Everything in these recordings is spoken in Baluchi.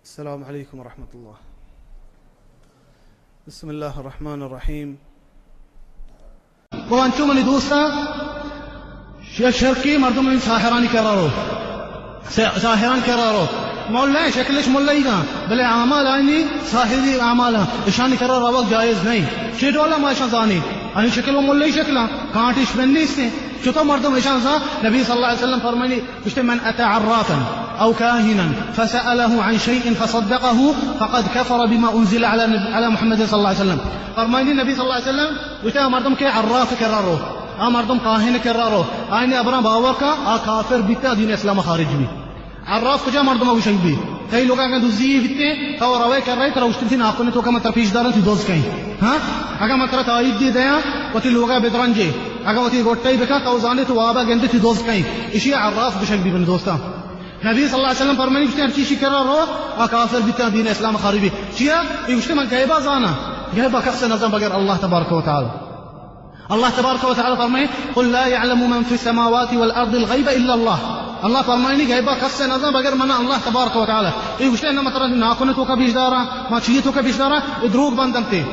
السلام علیکم ورحمۃ اللہ۔ بسم اللہ الرحمن الرحیم۔ گوں انچو منی دوستاں، ش-، شرکی مردم انت ساحرانی کرا رو۔ س-، ساحران کرا رو۔ مولائیں شکلش مولائیگاں، بلے اعمال آئینی ساحری اعمالاں، اشانی کرا روگ جائز نہیں۔ چی ڈولا ما اشاں زانی؟ آئی شکل و مولئی شکلاں، کانٹش بن نیستیں۔ چطور مردم اشاں زان؟ نبی صلی اللہ علیہ وسلم فرمانی، گوشتے، من اتى عرافا او کاهنا فسأله عن شيء فصدقه فقد كفر بما انزل على نب-، على محمد صلی اللہ علیہ وسلم۔ فرمائنی نبی صلی اللہ علیہ وسلم، گوشتے، آ مردم کہ عراف کرا رو، آ مردم کاہن کرا رو، آئین ابراں باور کا، آ کافر بیتا، دین اسلام خارج بی۔ عراف کجا مردم گوشگ بی؟ تئی لوگا اگاں دزی بیتے، تو روے کرے، ترا گوشتے تئی ناکنے توکا من ترا پیش دارن، تئی دز کئیں۔ ہاں؟ اگاں من ترا تائید دی دیاں، وتی لوگا بدرنجے، اگاں وتی گوٹے بکا، تو زانے تو وابا گندے تئی دز کئیں۔ اشی عراف گوشگ بی بن دوستاں۔ نبی صلی اللہ علیہ وسلم فرمانی، گوشتے، ہر چیشی کرا رو، آ کافر بیتا، دین اسلام خارج بی۔ چیا؟ اے گوشتے، من غیبا زانا۔ غیبا کس نزان بغیر اللہ تبارک و تعالی۔ اللہ تبارک و تعالی فرمائے، قل لا يعلم من في السماوات والارض الغيب الا الله۔ اللہ فرمائنی، غیبا کس نزان بغیر من اللہ تبارک و تعالی۔ اے گوشتے، نہ من ترا ناکنے توکا پیش دارا، ما چیئے توکا پیش دارا، اے دروگ بندنتے۔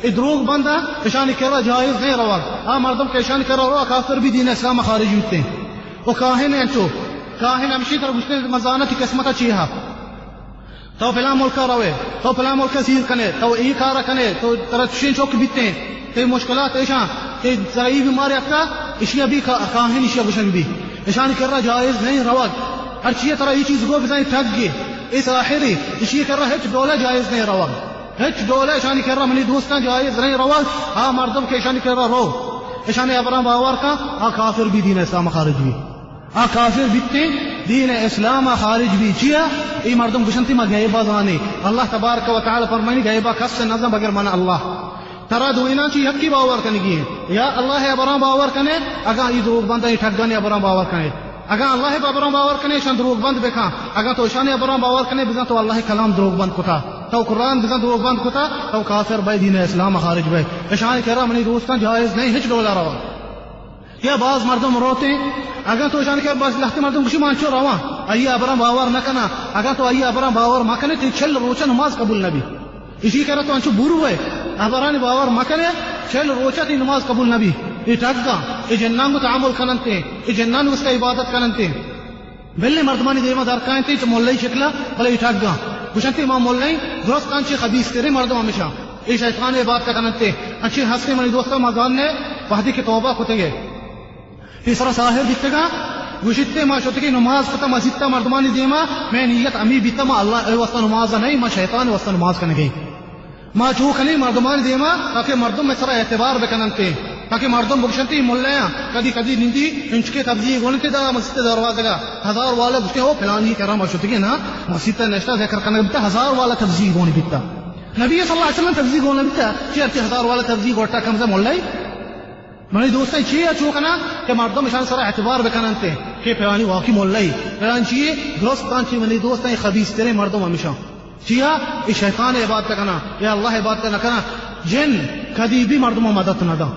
اے دروگ بنداں، اشانی کرا جائز نہیں روگ۔ آ مردم کہ اشانی کرا رو، کافر بی، دین اسلام خارج بیتے۔ و کاہن انچو، کاہن ہمشی ترا گوشتے، مزانہ تئی قسمتا چی ہا۔ تو فلاں ملکا روے، تو فلاں ملکا سیر کنے، تو ای کارا کنے، تو ترا چشیں چک بیتیں، تئی مشکلات ایشاں، تئی سرا ای بیماری اتکا، اشیا بی کا-، کاہن اشیا گوشگ بی۔ اشانی کرا جائز نہیں روگ۔ ہرچی ترا ای چیز گو بزاں ٹگے، ای ساحرے، اشی کرا ہچ ڈولا جائز نہیں روگ۔ ہچ ڈولا اشانی کرا منی دوستاں جائز نہیں روگ۔ آ مردم کہ اشانی کرا رو، اشانی ابراں باور کا، آ کافر بی، دین اسلام خارج بی۔ آ کافر بیتیں، دین اسلام ء خارج بی۔ چیا؟ اے مردم گوشنتی ما غیبا زانے۔ اللہ تبارک و تعالی فرمانی، غیبا کس نزان بغیر من اللہ۔ ترا دوئیناں چی یکی باور کنگی ہیں۔ یا اللہ ء ابراں باور کنے، اگاں ای دروگ بنداں، ای ٹگانی ابراں باور کنے۔ اگاں اللہ ء ابراں باور کنے، اشان دروگ بند بکن۔ اگاں تو اشانی ابراں باور کنے، بزاں تو اللہ ء کلام دروگ بند کتا۔ تو قرآن بزاں دروگ بند کتا، تو کافر بے، دین اسلام خارج بے۔ اشانی کرا منی دوستاں جائز نہیں، ہچ ڈولا روا۔ یا باز مردم روتیں، اگاں تو اشانی کرا، باز لہتے مردم گوشی، من چو رواں، آئی ابراں باور نہ کناں۔ اگاں تو آئی ابراں باور مہ کنے، تئی چل روچا نماز قبول نہ بی۔ اشی کرا تو انچو برو ئے، ابرانی باور مہ کنے، چل روچا تئی نماز قبول نہ بی۔ اے ٹگاں، اے جنان گوں تعامل کننتے، اے جنان واسطہ عبادت کننتے۔ بلے مردمانی دیما در کاینت چہ ملئی شکلا، بلے اے ٹگاں۔ گوشنتے ما ملئیں، درستاں چہ خبیث تریں مردم ہمیشاں۔ اے شیطان عبادت کننتے۔ انچیں ہستے منی دوستاں، ما زاننے وہدے کہ توبہ کتگے۔ پیسرا ساحر بیتگاں، گوشتے ما شتگیں نماز کتا مسیتا مردمانی دیما، مئے نیت ہمی بیتا ما اللہ ء واسطہ نماز نہیں، ما شیطان ء واسطہ نماز کنگیں۔ ما چو کنیں مردمانی دیما، تاکہ مردم مئے سرا اعتبار بکننتے، تاکہ مردم بگشنتے اے ملایاں، کدی کدی نندی انچکے تبلیغ گونتے دا مسیت دروازگا، ہزار والا گوشتے او فلانی کرا ما شتگیں نا، مسیت نشتا ذکر کنگ بیتا، ہزار والا تبلیغ گون بیتا۔ نبی صلی اللہ علیہ وسلم تبلیغ گون بیتا، چی ہرچی ہزار والا تبلیغ گوٹا کم سے ملائی۔ منی دوستاں چی ء چو کناں کہ مردم اشان سرا اعتبار بکننت کہ پلانی واقعی ملئی، پلان چی درستاں چی منی دوستاں خبیث تریں مردم ہمیشاں۔ چیا؟ اے شیطان عبادت کناں، اے اللہ عبادت نہ کناں۔ جن کدی بھی مردم مدد نہ داں۔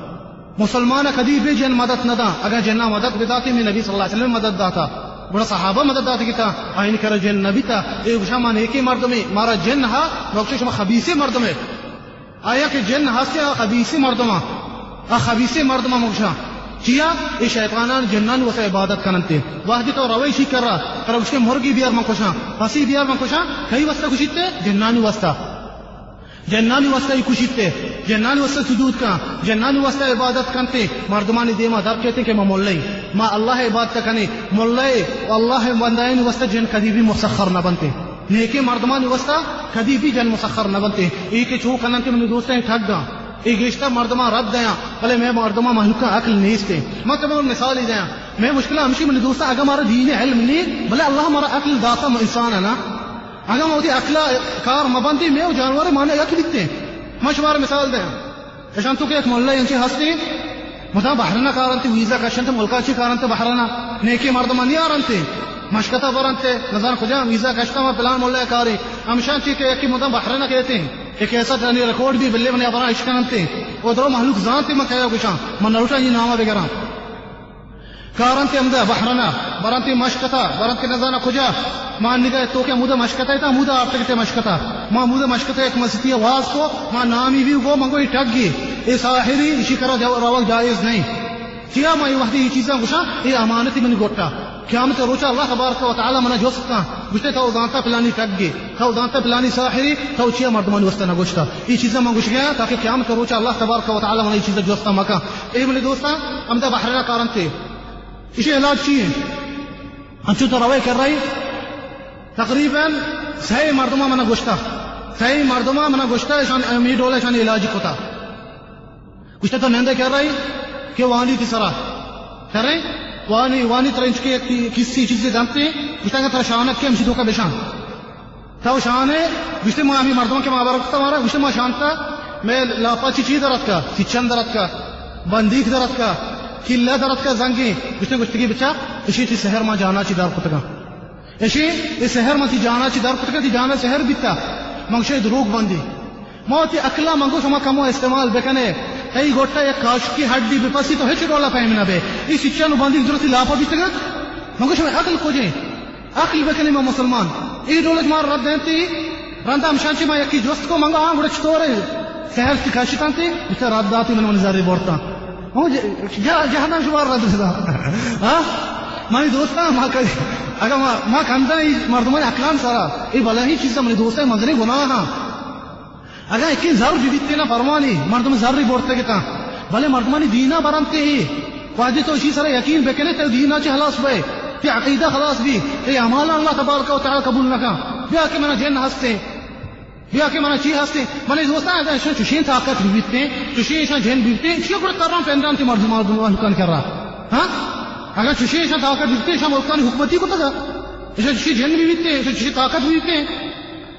مسلمان کدی بھی جن مدد نہ داں۔ اگر جناں مدد بداتی، میں نبی صلی اللہ علیہ وسلم مدد داتا، گڑا صحابہ مدد داتی کتا، آئین کرا جن نہ بیتا۔ اے گوشاں ما نیکیں مردمے، مارا جن ہا، نوکش شما خبیثیں مردمے۔ آیا کہ جن ہستیں، آ خبیثیں مردماں، آ خبیثیں مردماں مگشاں۔ چیا؟ اے شیطانان جنانی واسطہ عبادت کننتے۔ وہدی تو روئے شی کرا، ترا گوشتے مرگی بیار من کشاں، پسی بیار من کشاں، کئی واسطہ کشیتے؟ جنانی واسطہ۔ جنانی واسطہ ای کشیتے، جنانی واسطہ سجود کن، جنانی واسطہ عبادت کنتے، مردمانی دیما در کہتے کہ ما ملئی، ما اللہ عبادت کنی، ملئی و اللہ بندائنی واسطہ جن کدی بھی مسخر نہ بنتے۔ نیکیں مردمانی واسطہ کدی بھی جن مسخر نہ بنتے۔ اے کہ چو کننتے منی دوستاں ٹگاں۔ اے گیشتر مردماں رد دیاں، بلے مئے مردماں مہلوکاں عقل نیستے۔ من تمام مثال دیاں۔ مئے مشکل ہمشی منی دوستاں، اگاں مارا دین علم نی، بلے اللہ مارا عقل داتا انسان ہے نا۔ اگاں ما وتی عقل کار مبندی، مئے جانور مانا یک بیتے۔ من شمار مثال دیاں۔ اشان تو کہ یک ملہ انچے ہستی، مدام بحرنا کارنت، ویزا کشنت، ملکا چی کارنت بحرنا، نیکیں مردمانی آرنت، مشکتا برنت، نزان کجا ویزا کشتا ما پلان ملہ کاری، ہمشان چی کہ یکی مدام بحرنا کہتے، ایک ایسا جانی ریکارڈ بھی بلے منی ابرا اشکننت، و درو مہلوک زانت ما کیا گشان، من نلوٹا یہ نامہ بگران۔ کارنتے ہمدا بحرنا، برنتے مشکتا، برنتے نزانا کجا۔ ما نگاہ تو کہ ہمودا مشکتا ہے تا ہمودا آرتگتے مشکتا۔ ما ہمودا مشکتا یک مسیتی واز کو، ما نامی بھی گو، من گو یہ ٹگی، یہ ساحری، اسی کرا جو-، روگ جائز نہیں۔ چیا ما یہ وقتی یہ چیزاں گوشاں، یہ امانتی منی گوٹا۔ قیامت روچا اللہ تبارک و تعالی منا جست کن، گوشتے تو زانتا پلانی ٹگی، تو زانتا پلانی ساحری، تو چیا مردمانی واسطہ نہ گوشتا۔ یہ چیزاں من گوش گیا تاکہ قیامت روچا اللہ تبارک و تعالی منا یہ چیزاں جست مکن۔ اے منی دوستاں، ہمدا بحرنا کارنتے۔ ایشی علاج چی ہے؟ انچو تو روے کر رہی، تقریباً سئے مردماں منا گوشتا، سئے مردماں منا گوشتا، اشان امی ڈول اشان علاج کتا۔ گوشتا تو نندے کر رہی کہ وانی تی سرا کرے، وانی، وانی ترا انچکے یک کسی چیزے دانتے، گوشتا اگر ترا شانک کے ہمشی دھوکا بشان۔ تو شانے، گوشتے ما ہمیں مردم کے ما برکتا مارا، گوشتے ما شانتا، میں لاپا چی چی درت کا، سچن درت کا، بندیک درت کا، کلا درت کا زنگی، گوشتے گوشتے کی بچا، اشی تی سحر ما جانا چی دار کتگا۔ اشی، اے سحر ما تی جانا چی دار کتگا، تی جانا سحر بیتا، منگشے دروگ بندی۔ ما تی اکلا منگو شما کمو استعمال بکنے، تئی گوٹا یک کاشکی ہڈی بپسی تو ہچ ڈولا پہم نہ بے۔ ای سچن و بندیک درستی لاپا بیتگا، منگو شما عقل کجے؟ عقل بکنی ما مسلمان۔ اے ڈولش مار رد دینتی، رندا ہمشان چی ما یکی جست کو منگا، ہاں، گڑا چطور ہے؟ سحر تی کشتان تی، اسے رد داتی من من زری بورتا۔ ہوں، ج-، ج-، جہنم شمار رد دا۔ ہاں؟ منی دوستان، ما کئی، اگر ما، ما کندن ای مردمان عقلان سرا، ای بلاہی چیزا منی دوستان مزنی گناہ ہاں۔ اگاں یکیں زر بہ بیتیں نا پروا نی، مردم زری برتگ اتاں، بلے مردمانی دینا برنتے اے۔ واجہ تو اشی سرا یقین بکنے، تئی دینا چہ خلاص بئے، تئی عقیدہ خلاص بی، تئی اعمال اللہ تبارک و تعالی قبول نکن۔ بیا کہ منا جن ہستیں، بیا کہ منا چی ہستیں۔ منی دوستاں، اگاں اشاں چشیں طاقت بہ بیتیں، چشیں اشاں جن بہ بیتیں، چیا گڑا تران پنڈان تے مردم، مردم مہلوکان کرا؟ ہاں؟ اگاں چشیں اشاں طاقت بہ بیتیں، اشاں ملکانی حکومتی کتگا؟ اشاں چشیں جن بہ بیتیں، اشاں چشیں طاقت بہ بیتیں؟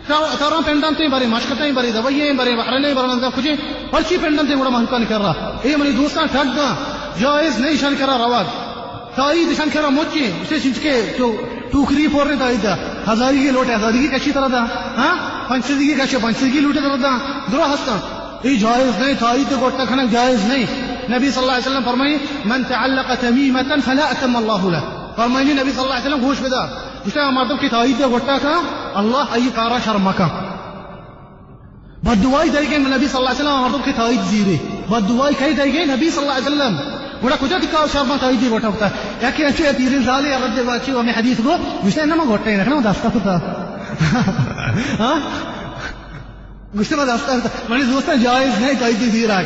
ترا، ترا پنڈانتیں، برے مشکتیں، برے دبئی ایں، برے بحرین ایں، برے نزدہ کجیں، پرچی پنڈانتیں گڑا مہلوکانی کرا؟ اے منی دوستاں ٹگاں، جائز نہیں شان کرا روگ۔ تائید شان کرا مچیں، اسے چیز کے تو ٹوکری پورنے تائید دا، ہزاری کی لوٹے، ہزاری کی کشی ترا دا، ہاں؟ پنچ سدی کی کشی، پنچ سدی کی لوٹے ترا دا، درو ہستاں۔ اے جائز نہیں، تائید گوٹا کھنک جائز نہیں۔ نبی صلی اللہ علیہ وسلم فرمائی، من تعلق تمیمة فلا اتم اللہ لہ۔ فرمائی نبی صلی اللہ علیہ وسلم گوش بدا۔ گوشتے، آ مردم کہ تائید ء گوٹا کن، اللہ آئی کارا شر مکن۔ بددعائی دئیگیں نبی صلی اللہ علیہ وسلم، آ مردم کہ تائید زیرے۔ بددعائی کئی دئیگیں؟ نبی صلی اللہ علیہ وسلم۔ گڑا کجا تئی کار شر مکن تائید ء گوٹا کتا؟ یکے انچو یا پیریں زالے یا رد باچی و ہمیں حدیث گو، گوشتے، نہ من گوٹا نہ کنا، دستا کتا۔ ہاں؟ گوشتے، من دستا کتا۔ منی دوستاں، جائز نہیں تائید زیراگ۔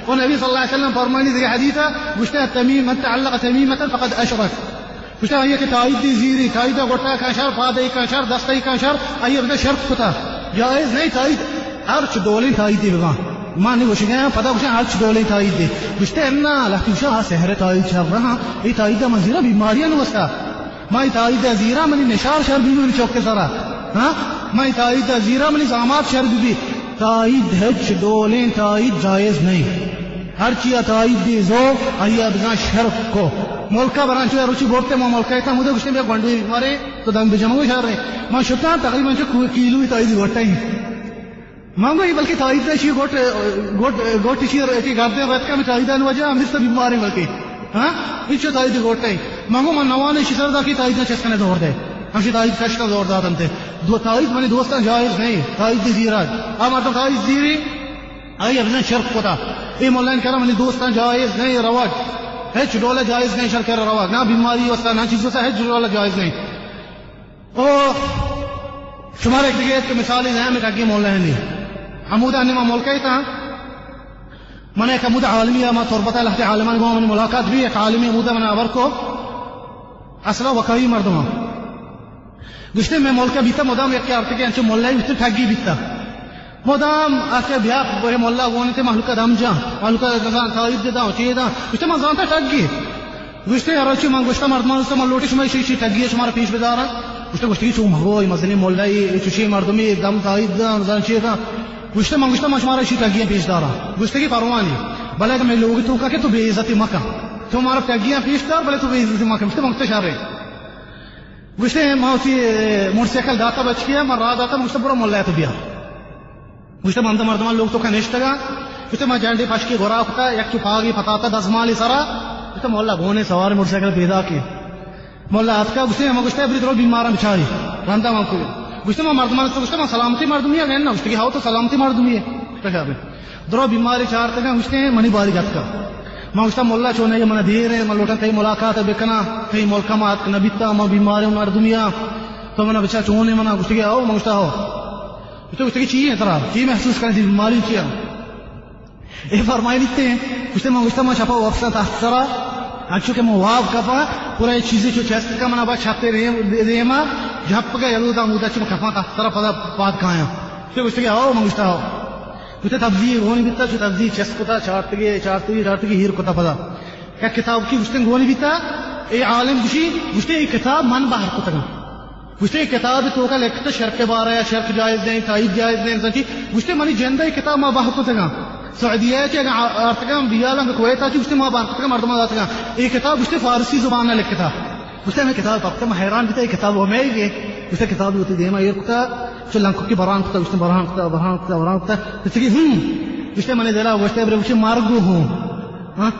و نبی صلی اللہ علیہ وسلم فرمانی دیگه حدیث، گوشتے، تمیم، من تعلق تمیمة فقد اشرک۔ گوشتہ، آئی کہ تائیدی زیری، تائیدا گوٹا کن شر، پادئی کن شر، دستئی کن شر، آئی بدا شرک کتا۔ جائز نہیں تائید، ہرچ ڈولیں تائیدی بباں۔ ما نی گوشگا، پدا گوشاں ہرچ ڈولیں تائیدی۔ گوشتہ، انا، لہتی گوشاں، ہا سحر تائید شر رہا، اے تائیدا من زیرا بیماریاں واسطہ۔ ما اے تائیدا زیرا منی نشار شر بی منی چوک سرا۔ ہاں؟ ما اے تائیدا زیرا منی زامات شر بی۔ تائید ہچ ڈولیں تائید جائز نہیں۔ ہرچی ء تائید دیزو، آئی ء بزاں شرک کو۔ ملک ء برانچو ء روچی برتے، ما ملک ء اتاں، مودے گوشتے، بیا گونڈوی بیمارے، تو دم بجمو شہر۔ ما شتاں، تقریباً چو کو-، کیلوی تائید گوٹا ہی۔ ما گو، اے بلکہ تائید دا شی گوٹ، گوٹ، گوٹ شی ر-، کہ گردن رتکا میں تائید آن وجہ ہم دستا بیمارے بلکہ۔ ہاں؟ انچو تائید گوٹا ہی۔ ما گو، ما نوانے شی سر دا کہ تائید نہ چسکنے دور دے۔ ہم شی تائید کشتا دور داتنتے۔ دو تائید منی دوستاں جائز نہیں۔ تائید دی زیرا۔ آ مردم تائید زیری۔ آئی ء بزاں شرک کتا۔ اے ملائیں کرا منی دوستاں جائز نہیں روگ۔ ہچ ڈولہ جائز نہیں شر کرا روگ۔ نہ بیماری واسطہ، نہ چیز واسطہ، ہچ ڈولہ جائز نہیں۔ او شمارا یک دگہ یک مثالی دیں، ہمیں ٹگی ملائیں دی۔ ہمودا ہنی ما ملک ء تاں۔ من یک ہمودا عالمی ء، ما تربت ء لہتے عالمان گوں منی ملاقات بھی، یک عالمی ہمودا من ابر کو۔ اصلا وکائی مردم۔ گوشتے، میں ملک ء بیتا مدام یکے آرتگے انچو ملائے بیتا ٹگی بیتا۔ مدام آکے بیا بے ملا گونتے مہلوک ء دم جاں، مہلوک ء دزاں تائید داں، چی داں۔ گوشتے، من زانتا ٹگی۔ گوشتے، ہر روچی من گوشتا مردمان، گوشتا من لوٹی شما شی، شی ٹگی شمارا پیش بداراں۔ گوشتے، گوشتے، چو مگو، اے مزنی ملائے، اے چوشی مردمی دم تائید داں، زان چی داں۔ گوشتے، من گوشتا، من شمارا شی ٹگی پیش داراں۔ گوشتے کہ پروانی، بلے اگر میں لوگ تو کا کہ تو بے عزتی مکن۔ تو مارا ٹگیاں پیش دار، بلے تو بے عزتی مکن۔ گوشتے، من گوشتا شر۔ گوشتے، ما وتی موٹر سائیکل داتا بچکی ء، من راہ داتا، من گوشتا، برو ملا ء تو بیا۔ گوشتے، من دہ مردمان لوگ توکا نشتگا۔ گوشتے، من جنڈے پشکی گورا کتا، یک چو پاگی پتاتا دزمالی سرا۔ تو مولا گونے سوار موٹر سائیکل پیدا کے۔ مولا آتکا گوشتے، ہما گوشتا، بری درو بیماراں بچاری۔ رندا من کو۔ گوشتے، ما مردمان تو گوشتے، ما سلامتی مردمی ہے، نہ؟ گوشتے کہ ہاو تو سلامتی مردمی ہے۔ گوشتے کہ آبے۔ درو بیماری چارتگا، گوشتے، منی باری گتکا۔ ما گوشتا، مولا چون ہے، منا دیر ہے، من لوٹا تئی ملاقات بکنا، تئی ملک ما آتک نبیتا، ما بیمار مردمی ہاں۔ تو منا بچا چون ہے منا؟ گوشتے کہ ہاو، ما گوشتا ہاو۔ گوشتے، گوشتے کہ چی ہے ترا؟ چی محسوس کرنے تئی بیماری چی ہے؟ اے فرمائینیت ایں، گوشتے، من گوشتا، من شپا وپساں تخت سرا، انچو کہ من واب کپاں، پورا اے چیزے چو چست کن، منا با چھتے دیم، دیما جھپکا یلو دا، مودا چو من کپاں تخت سرا، پدا پاد کایاں۔ گوشتے، گوشتے کہ ہاو، من گوشتا ہاو۔ گوشتے، تبزی گونی بیتا، چو تبزی چست کتا، چارتگے، چارتگے، چارتگے، ہیر کتا پدا۔ یک کتاب کی گوشتے گونی بیتا، اے عالم گوشی، گوشتے، اے کتاب من بہر کتگاں۔ گوشتے، اے کتاب توکا لکھتا شرک بارہ یا شرک جائز نہیں، تائید جائز نہیں، سچی۔ گوشتے، منی جندہ اے کتاب ما بہر کتگاں۔ سعودیہ چی اگاں آرتگاں، بیالاں کویتا چی، گوشتے، ما بہر کتگاں، مردم داتگاں۔ اے کتاب، گوشتے، فارسی زبان لکھتا۔ گوشتے، ہمیں کتاب پکتا، ما حیران بیتا، اے کتاب ہمیں گے۔ گوشتے، کتاب ہوتی دیما ایر کتا، چو لنکو کی بران کتا، گوشتے، بران کتا، بران کتا، بران کتا۔ گوشتے کہ، ہم۔ گوشتے، منی دلا گوشتے، برے گوشتے، مرگو ہوں۔ ہاں؟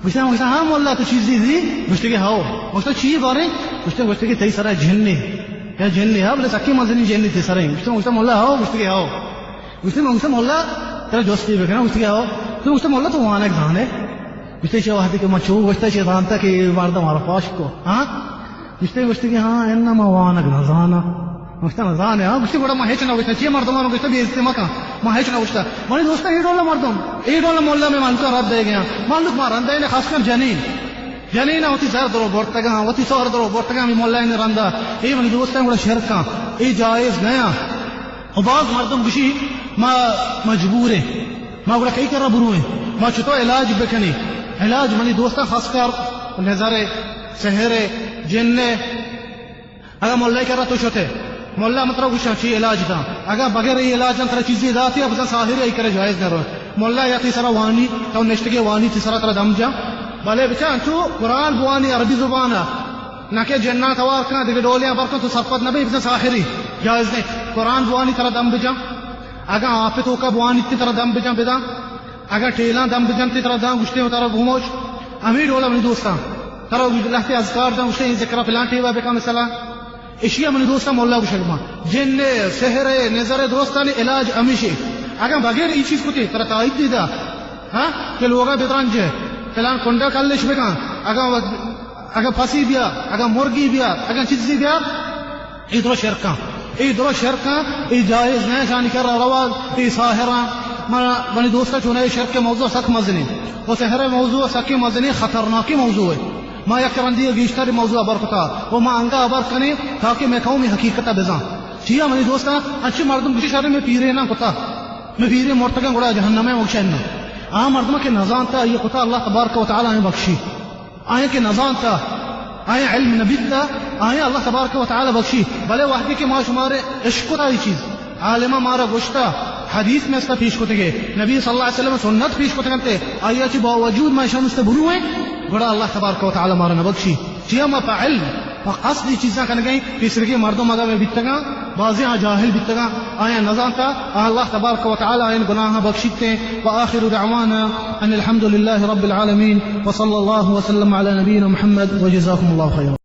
گوشتہ، گوشتہ، ہاں مولا، تو چیزی دی؟ گوشتہ کہ ہاو۔ گوشتہ، چی بارے؟ گوشتہ، گوشتہ کہ تئی سرا جن ہے۔ یا جن ہے، ہاں، بلے سکی مزنی جن ہے تئی سرا۔ گوشتہ، گوشتہ، مولا، ہاو؟ گوشتہ کہ ہاو۔ گوشتہ، گوشتہ، مولا، ترا جستی بکنا؟ گوشتہ کہ ہاو۔ تو گوشتہ، مولا، تو وانگ زانے؟ گوشتہ، چہ وحدی کہ من چو گوشتہ، چہ زانتا کہ مردم مارا پاش کو۔ ہاں؟ گوشتے، گوشتے کہ ہاں، اناں ما وانگ نہ زاناں۔ گوشتہ، نہ زانے؟ ہاں۔ گوشتے، گڑا ما ہچ نہ گوشتہ، چی مردماں گوشتہ بے عزتی مکن، ما ہچ نہ گوشتہ۔ منی دوستاں، اے ڈولا مردم، اے ڈولا مولا میں مالکاں رد دے گیا۔ مالک ما رند دے، خاص کر جنین۔ جنین وتی زر درو برتگاں، وتی سہر درو برتگاں، ہمیں مولا نے رندا۔ اے منی دوستاں، گڑا شرکاں، اے جائز نیا۔ و باز مردم گوشی، ما مجبور ہیں، ما گڑا کئی کرا برویں، ما چطور علاج بکنیں؟ علاج منی دوستاں خاص کر نظر، سحر، جن، اگاں ملا کرا تو شتے، ملا من ترا گوشاں چی علاج داں، اگاں بغیر اے علاج داں ترا چیزے داتی، بزاں ساحر ای کرا جائز نہ رو۔ ملا یا تی سرا وانی، تو نشتگے وانی تی سرا ترا دم جا۔ بلے بچا انچو قرآن بوانی عربی زبانا، نہ کہ جنات ہوار کن، دگہ ڈولیاں بر کن، تو سرپد نہ بے، بزاں ساحری جائز نہیں۔ قرآن بوانی ترا دم بجا، اگاں آپ توکا بوانی تی ترا دم بجا بداں، اگاں ٹیلاں دم بجن تی ترا داں گوشتے ترا بوموش۔ ہمیں ڈولا منی دوستاں، ترا لہتے اذکار داں گوشتے، اے ذکر فلان ٹیبا بکن مثلا۔ اشی ء منی دوستاں مولا گوشگ باں۔ جن ء، سحر ء، نظر ء درستانی علاج ہمیش انت۔ اگاں بغیر ای چیز کتے، ترا تائید دی دا، ہاں، کہ لوگا بدرنج ء، فلان کنڈا کلش بکن، اگاں و-، اگاں پسی بیا، اگاں مرگی بیا، اگاں چیزی بیا، اے درو شرکاں، اے درو شرکاں، اے جائز نہ، شانی کرا رواز، اے ساحراں۔ من، منی دوستا چونہ اے شرک موضوع سک مزنی، و سحر موضوع سک مزنی، خطرناکی موضوع ہے۔ ما یک رندی گیشتر موضوع ء ہبر کتا و ما انگا ہبر کنیں تاکہ مئے قوم اے حقیقت ء بزان۔ چیا منی دوستاں، انچیں مردم گوشی شر مئے پیریناں کتا، مئے پیرین مرتگاں گڑا جہنم ء مگشن۔ آ مردم کہ نزانتا اے کتا اللہ تبارک و تعالی آئیں بخشی۔ آئیں کہ نزانتا، آئیں علم نبیتا، آئیں اللہ تبارک و تعالی بخشی۔ بلے وحدی کہ ما شمارے اشکتا اے چیز، عالمہ مارا گوشتا، حدیث میں استا پیش کتگے، نبی صلی اللہ علیہ وسلم سنت پیش کتگنتے، آیا چی باوجود ما شان استا برویں، گڑا اللہ تبارک و تعالی مارا نبخشی۔ چیا ما پہ علم، پہ قصد ای چیزاں کنگیں، پیسرگی مردم اگا میں بیتگاں، بازی آ جاہل بیتگاں، آیا نزانتا، آ اللہ تبارک و تعالی آئین گناہ بخشیتے۔ وآخر دعوانا ان الحمد لله رب العالمين، وصلى الله وسلم على نبينا محمد، وجزاكم الله خيرا۔